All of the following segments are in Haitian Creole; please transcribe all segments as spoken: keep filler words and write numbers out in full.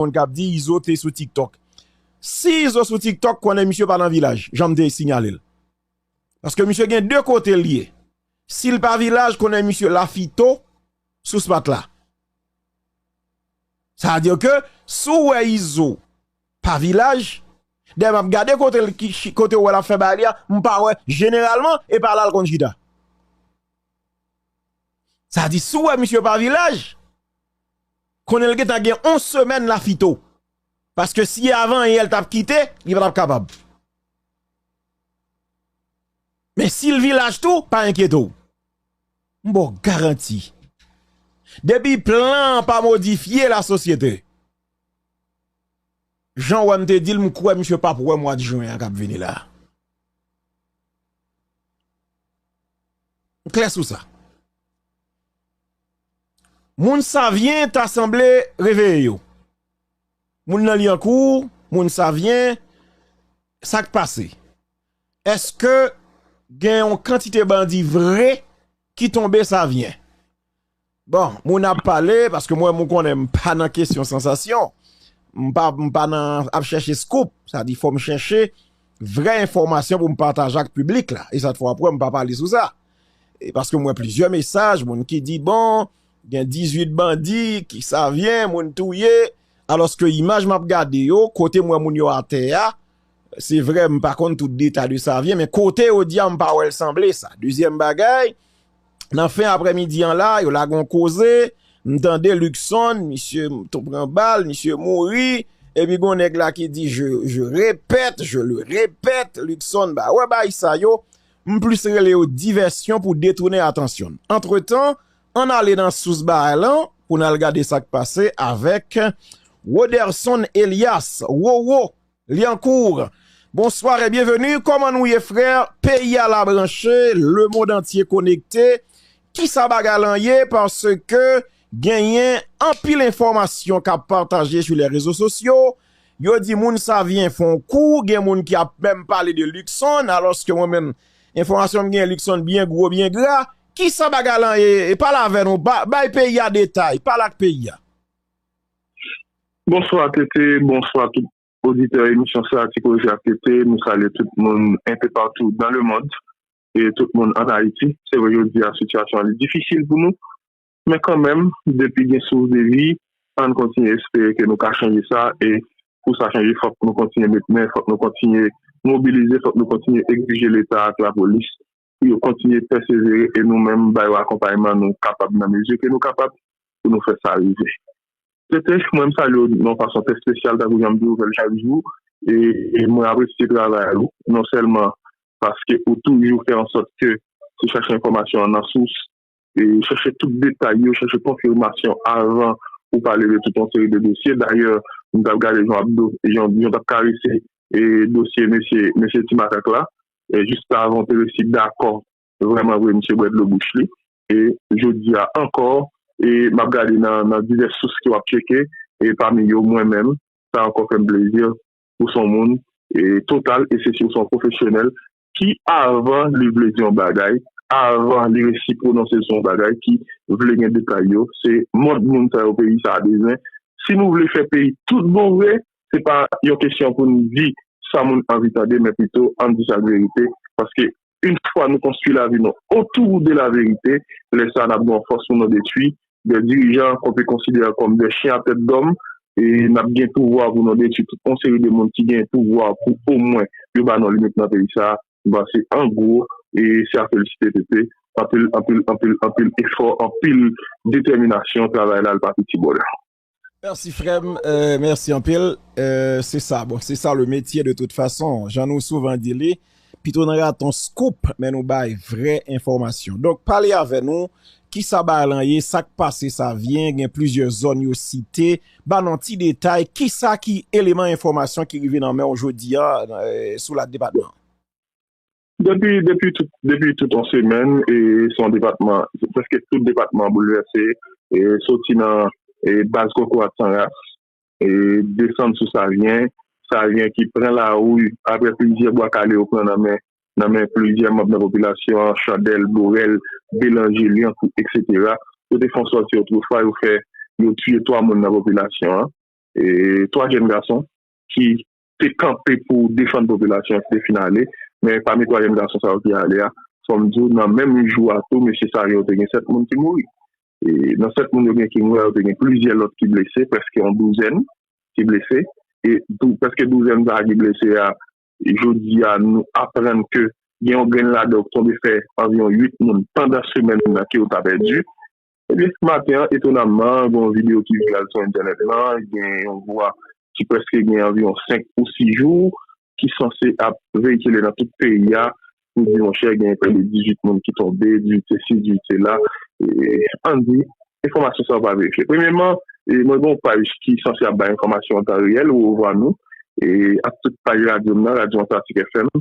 moun k ap di Izo te sou TikTok. Si Izo sou TikTok, konnen misye pa nan vilaj, jan m te siyale l. Paske misye gen de kote l ye. Si l pa vilaj, konnen misye Lafito sou spat la. Sa vle di ke si w wè Izo pa vilaj, dayè m ap gade kote l, ki, kote w wè l ap fè bagay li a, m pa wè, jeneralman, e pa la l konn chita. Sa di, si w wè misye pa vilaj, konnen l gentan gen yon semèn Lafito. Paske si avan yè l t ap kite, li pa t ap kapab. Men si l vilaj tou, pa enkyete w. M ba w garanti. Depi plan an pa modifye, lasosyete, jan w wè m te di l, m kwè misye p ap wè mwa jen an k ap vini la. M klè sou sa. Moun Savyen ta sanble reveye yo. Moun nan Lyankou, moun Savyen, sa k pase? Èske gen yon kantite bandi vre ki tonbe Savyen? Bon, moun ap pale, paske mwen, moun konnen m pa nan kesyon sansasyon. M pa, m pa nan ap chèche scoop. Sa di, fò m chèche vrè enfòmasyon pou m pataje ak piblik la. E sa t fè w ap wè m pa pale sou sa. E paske m wè plizyè mesaj, moun ki di, bon, gen dizuit bandi ki Savyen, moun touye. Alòske imaj m ap gade yo, kote m wè moun yo atè a, se vre, m pa konn tout detay de Savyen, men kote yo di a, m pa wè l sanble sa. Dezyèm bagay, nan fen aprèmidi an la, yo lage yon koze, m tande Luckson, misye t-, pran bal, misye mouri, epi gon nèg la ki di, je, je répète, je le répète, Luckson, ba, wè bay sa yo, m plis rele yo divèsyon pou detounen atansyon n. Antretan, ann ale nan sous bagay lan, pou n al gade sa k pase avèk Roderson Elias, Wowo, Lyankou. Bonsoir et bienvenue. Kòman nou ye, frè? Peyi a la branche, lemonn antye konekte. Kisa bagay lan ye? Paske genyen anpil enfòmasyon k ap pataje sou lè rezo sosyo. Yo di moun Savyen fè yon kou, gen moun ki ap menm pale de Luckson, alòske mwen menm, enfòmasyon m gen, Luckson byen gwo, byen gra. Kisa bagay lan ye? E pale avè nou, ba-, bay peyi a detay, pale ak peyi a. Bonswa, T T, bonswa tout oditè emisyon sa, Ti Koze ak T T. Nou salye tout moun enpe patou dans le monde e tout moun ann Ayiti. Se vre, jodi a, sitiyasyon an li difisil pou nou, men kanmenm, depi gen souf de vi, ann kontinye espere ke nou ka chanje sa, e pou sa chanje, fòk nou kontinye met men, fòk nou kontinye mobilize, fòk nou kontinye egzije Leta ak lapolis pou yo kontinye pèsevere, e nou menm, ba yo akonpayman nou kapab nan mezi ke nou kapab pou nou fè sa rive. T T, mwen, m salye w nan yon fason trè espesyal, tankou jan m di w fè l chak jou, e, e mwen apresye travay ou, non sèlman paske ou toujou fè an sòt ke se chache enfòmasyon an nan sous, e chache tout detay yo, chache konfimasyon avan ou pale de tout yon seri de dosye. Dayè, m t ap gade jan w ap do-, jan, jan w t ap karese, e, dosye mesye, mesye Ti Makak la, e, jis avan w te resi dakò vrèman vre misye bwè dlo bouch li. E jodi a ankò, e m ap gade nan, nan divès sous ke w ap tcheke, e pami yo mwen menm, sa ankò fè m plezi pou s on moun, e, total, e se si w s on pwofesyonèl ki, avan li vle di yon bagay, avan li resi pwononse sou yon bagay, ki vle gen detay yo, se mòd moun sa yo peyi sa a bezwen. Si nou vle fè peyi tout bon vre, se pa yon kesyon pou n di sa moun anvi tande, men pito ann di sa k verite, paske yon fwa nou konstwi lavi nou otou de la verite, lè sa a n ap gen yon fòs pou nou detwi de dirijan ke w pe konsidere kòm de chen a tèt dòm, e n ap gen pouvwa pou nou detwi tout yon seri de moun ki gen pouvwa pou omwen yo ba nou limit nan peyi sa a. M panse, an gwo, e se a felisite, T T, anpil, anpil, anpil, anpil efò, anpil detèminasyon, travay la, l pa piti bò la. Mèsi, frè m. Euh, mèsi anpil. Euh, se sa, bon, se sa le métier de toute façon. Jan nou souvan di li, pito n rate yon scoop, men nou bay vrè enfòmasyon. Donk, pale avè nou, kisa bagay lan ye, sa k pase Savyen, gen plizyè zòn yo site, ba n yon ti detay, kisa ki eleman enfòmasyon ki rive nan men w jodi a, euh, sou la depatman? Depi, depi tout, depi tout yon semèn, e se yon depatman, prèske tout depatman boulvèse, e soti nan, e baz Kokorat San Ras, e desann sou Savyen, Savyen ki pran lari, apre plizyè bwa kale yo pran nan men, nan men plizyè manm nan popilasyon an, Chandèl, Borèl, Belanje, Lyankou, etsetera. Yo te fè yon sòti otrefwa, yo fè, yo tiye twa moun nan popilasyon an. e, twa jèn gason ki te kanpe pou defann popilasyon an ki te fin ale. Men pami twa jèn gason sa yo ki ale a, fò m di w, nan menm jou a tou, mesye sa yo te gen sèt moun ki mouri. E nan sèt moun yo gen ki mouri, yo te gen plizyè lòt ki blese, prèske yon douzèn ki blese. E dou, prèske douzèn sa a ki blese a, jodi a, nou aprann ke gen yon grenn ladan ki tonbe fè anviwon uit moun pandan semèn nan ke yo ta pèdi. Ebyen, maten an, etonamman, gen yon videyo ki viral sou entènèt lan, gen yon vwa ki prèske gen anviwon senk ou sis jou, ki sanse ap veyikile nan tout peyi a, pou di, monchè, gen prè de dizuit moun ki tonbe, dizuit se si, dizuit se la. E, ann di, enfòmasyon sa yo pa verifye. Premyèman, e, mwen gen yon paj ki sanse ap bay enfòmasyon an tan reyèl, ou vwa nou, e, ak tout paj radyo m nan, Radyo Antatik F M.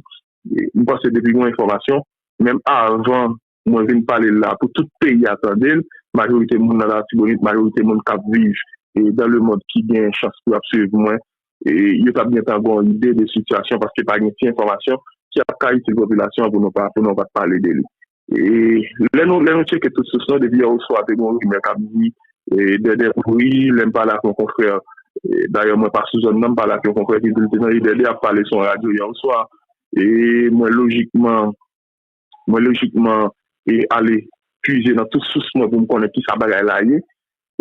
E, m panse depi gen yon enfòmasyon, menm avan mwen vin pale l la, pou tout peyi a tande l, majorite moun nan Latibonit, majorite moun k ap viv, e, dans le monde ki gen chans pou y ap swiv mwen, e, yo t ap gentan gen yon ide de sitiyasyon, paske pa gen ti enfòmasyon ki ap ka itil popilasyon an pou nou pa, pou nou pa t pale de li. E lè nou, lè nou tcheke tout sous nou, depi yè oswa te gen yon rimè k ap di, e, Dèdè mouri, lè m pale ak yon konfrè, e, dayè mwen pa sou zòn nan, m pale ak yon konfrè ki di l te tande Dèdè ap pale sou yon radyo yè oswa. E mwen lojikman, mwen lojikman, e, ale pwize nan tout sous mwen pou m konnen kisa bagay la ye.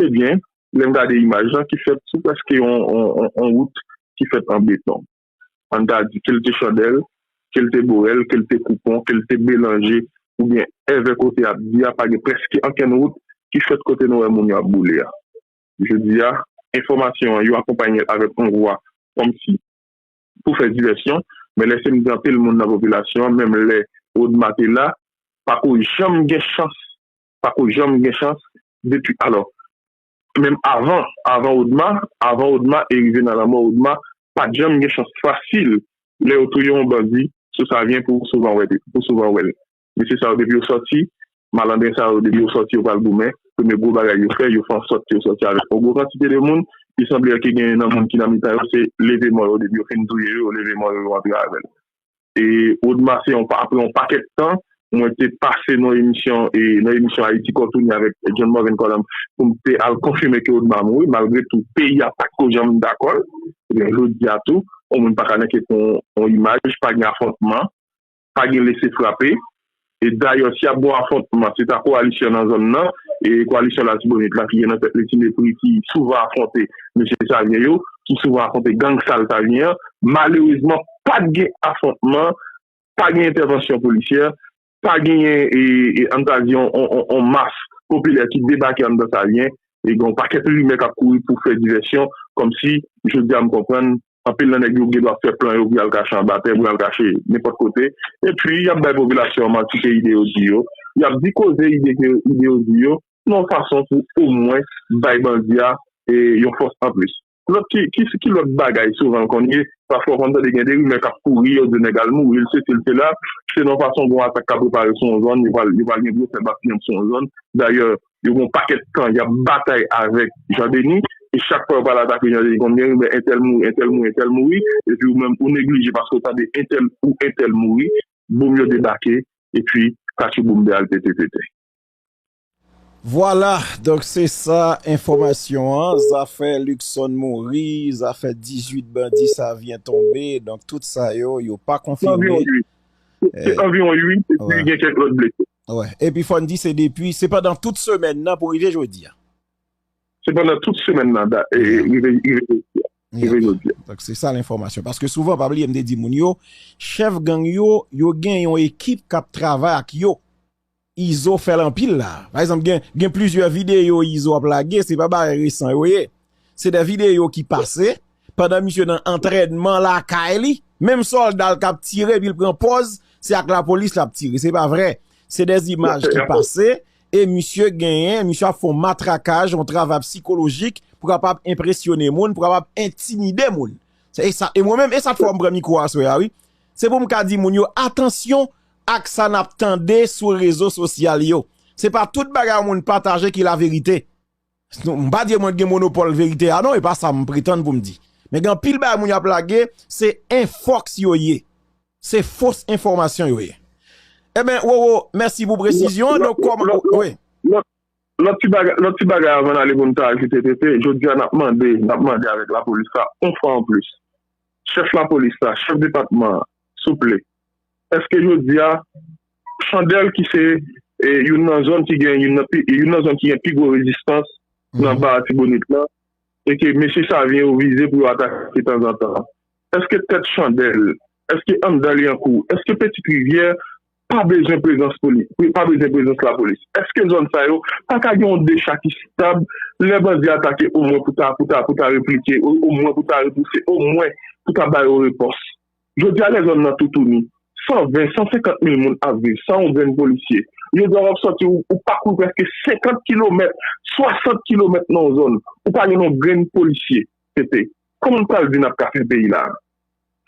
Ebyen, lè m gade imaj lan ki fèt sou prèske yon, yon, yon, yon wout ki fèt an beton. Ann ta di, ke l te Chandèl, ke l te Borèl, ke l te Koupon, ke l te Belanje, oubyen Èvè kote y ap di a, pa gen prèske ankenn wout ki fèt kote nou wè moun yo ap boule a. Jodi a, enfòmasyon an, yo akonpanye l avèk yon vwa kòmsi pou fè divèsyon, men lè se m di anpil moun nan popilasyon an, menm lè Odma te la, pa ko janm gen chans, pa ko janm gen chans, depi, alò, menm avan, avan Odma, avan Odma e rive nan lanmò Odma, pa t janm gen chans fasil lè yo touye yon bandi sou Savyen pou w souvan wè, pou w souvan wè l. Mesye sa yo, depi yo sòti, malandren sa yo, depi yo sòti, yo pral goumen. Premye gwo bagay yo fè, yo fè ansòt ke yo sòti avèk yon gwo kantite de moun. Li sanble ke gen nan moun ki nan mitan yo, se leve mò yo, depi yo fin touye yo, yo leve mò yo, yo antre avè l. E Odma, se yon pa, apre yon pakèt tan, mwen te pase nan emisyon, e nan emisyon Ayiti Kò Touni avèk John Morvan Column, pou m te al konfime ke Odma mouri, malgre tou, peyi a pa t ko janm dakò l. Ebyen, jodi a tou, yon moun pa ka nan ke pou yon, yon imaj, pa gen afwontman, pa gen lese frape. E dayè, si ap gen afwontman, se ta kowalisyon nan zòn nan, e kowalisyon Latibonit la ki gen nan tèt li Ti Mepri ki souvan afwonte mesye Savyen yo, ki souvan afwonte gang sal Savyen an. Malerezman, pa t gen afwontman, pa gen entèvansyon polisyè, pa genyen, e, e, ann ta di, on, on, on, on mas popilè ki debake anndan Savyen, e gen yon pakèt rimè k ap kouri pou fè divèsyon, kòmsi, jodi a, m konprann, anpil nan nèg yo gen dwa fè plan yo pou y al kache anba tè, pou y al kache nenpòt kote. Epi, y ap bay popilasyon an manti ke ide yo di yo. Y ap di koze ide ke, ide yo di yo, nan yon fason pou omwen bay bandi a, e, yon fòs anplis. Lòt ki, ki, ki lòt bagay souvan l konn ye? Pafwa w konn tande gen de rimè k ap kouri, yo di nèg al mouri, l sesi, l sela. Se nan yon fason gen yon atak k ap prepare sou yon zòn, yo pral, yo pral gen gwo fè bafyèm sou yon zòn. Dayè, yo gen yon pakèt tan y ap batay avèk Jan Deni, e chak fwa yo pral atake Jan Deni, konn gen rimè entèl mouri, entèl mouri, entèl mouri, epi ou menm ou neglije paske w tande entèl ou entèl mouri, boum yo debake, epi katchouboum de al pete pete. Vwala, donk se sa enfòmasyon an, zafè Luckson mouri, zafè dizuit bandi Savyen tonbe, donk tout sa yo, yo pa konfime. Se anviwon uit, epi gen kèk lòt blese. Epi fò n di se depi, se pandan tout semèn nan pou rive jodi a. Se pandan tout semèn nan, rive jodi a. Rive jodi a. Donk se sa lenfòmasyon. Paske souvan, pa bliye, m te di moun yo, chèf gang yo, yo gen yon ekip k ap travay ak yo. Izo fè l anpil la. Pa egzanp, gen, gen plizyè videyo Izo ap lage, se pa bagay resan yo ye. Se de videyo ki pase pandan misye nan antrènman lakay li. Menm sòlda l k ap tire, epi l pran pòz, se ak lapolis l ap tire. Se pa vrè. Se de imaj ki pase, e misye genyen, misye ap fè yon matrakaj, yon travay sikolojik pou kapab enpresyone moun, pou kapab entimide moun. E sa, e mwen menm, e sa k fè m pran mikwo aswè a, wi. Se pou m ka di moun yo, atansyon ak sa n ap tande sou rezo sosyal yo. Se pa tout bagay yon moun pataje ki laverite. M pa di mwen gen monopòl verite a non, e pa sa m pretann pou m di. Men gen anpil bagay moun yo ap lage, se enfòks yo ye. Se fos enfòmasyon yo ye. Enben, Roro, mèsi pou presizyon an. Donk, kòman, wi. Lòt ti bagay, lòt ti bagay avan n ale pou n ta ajoute, T T, jodi a n ap mande, n ap mande avèk lapolis la, yon fwa anplis. Chèf lapolis la, chèf depatman an, souple, èske jodi a, Chandèl ki se e, youn nan zòn ki gen youn nan, pi, youn nan zòn ki gen pi gwo rezistans nan ba Latibonit lan, e ke mesye Savyen yo vize pou yo atake tanzantan, èske tèt Chandèl, èske anndan Lyankou, èske Petite Rivière pa bezwen prezans polis, pa bezwen prezans lapolis? Èske zòn sa yo pa ka gen yon decha ki stab, lè bandi atake, omwen pou ta, pou ta, pou ta replike, o- omwen pou ta repouse, omwen pou ta ba yo repons? Jodi a, lè zòn nan toutouni, san ven, san senkant mil moun ap viv san yon grenn polisye. Jodi a, w ap sòti, ou, ou pakourir prèske senkant kilomèt, swasant kilomèt nan yon zòn, ou pa gen yon grenn polisye. T T, kòman n pral di n ap ka fè peyi la?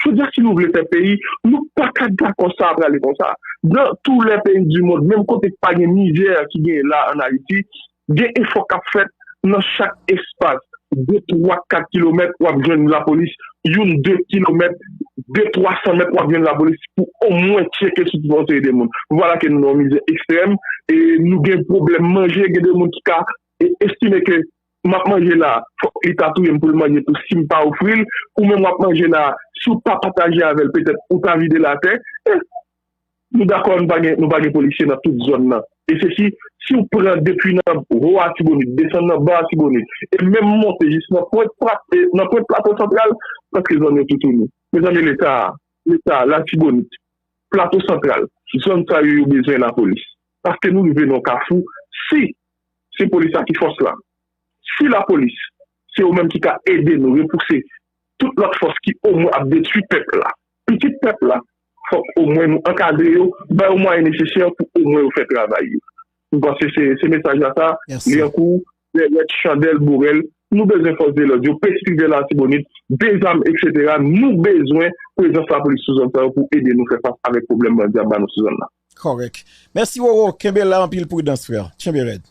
Jodi a, si nou vle fè peyi, nou pa ka dakò sa ap rale konsa. Dans tous les pays du monde, menm kote k pa gen mizè ki genyen la an Ayiti, gen efò k ap fèt nan chak espas. De, twa, kat kilomèt, w ap jwenn lapolis. Youn, de kilomèt, de, twa san mèt, w ap jwenn lapolis pou omwen tcheke sou tout yon seri de moun. Vwala ke nou nan yon mizè ekstrèm, e nou gen pwoblèm manje, gen de moun ki ka e, estime ke m ap manje la, fòk li ta touye m pou l manje tou si m pa ofri l, ou menm w ap manje la, si w pa pataje avè l, petèt ou ta vide l atè. E nou dakò, nou pa gen, nou pa gen polisye nan tout zòn nan. E se si, si w pran depi nan Wo Atibonit, desann nan Ba Atibonit, e menm monte jis nan pwent pla- e nan pwent Plato Santral, paske zòn yo toutouni. Mezanmi, Leta, Leta, Latibonit, Plato Santral, zòn sa yo, yo bezwen lapolis. Paske nou rive nan yon kafou, si se polis la ki fòs la, si lapolis, se yo menm ki ka ede nou repouse tout lòt fòs ki omwen ap detwi pèp la, pitit pèp la, fòk omwen nou ankadre yo, ba yo mwayen nesesè pou omwen yo fè travay yo. M panse se, se mesaj la sa, Lyankou, Bèlèt, Chandèl, Borèl, nou bezwen fòs de lòd yo, Petite Rivière, Latibonit, Dezam, etsetera. Nou bezwen prezans lapolis sou zòn sa yo pou ede nou fè fas avèk pwoblèm bandi ap ba nou sou zòn nan. Kòrèk. Mèsi, Roro. Kenbe la, anpil pridans, frè. Kenbe rèd.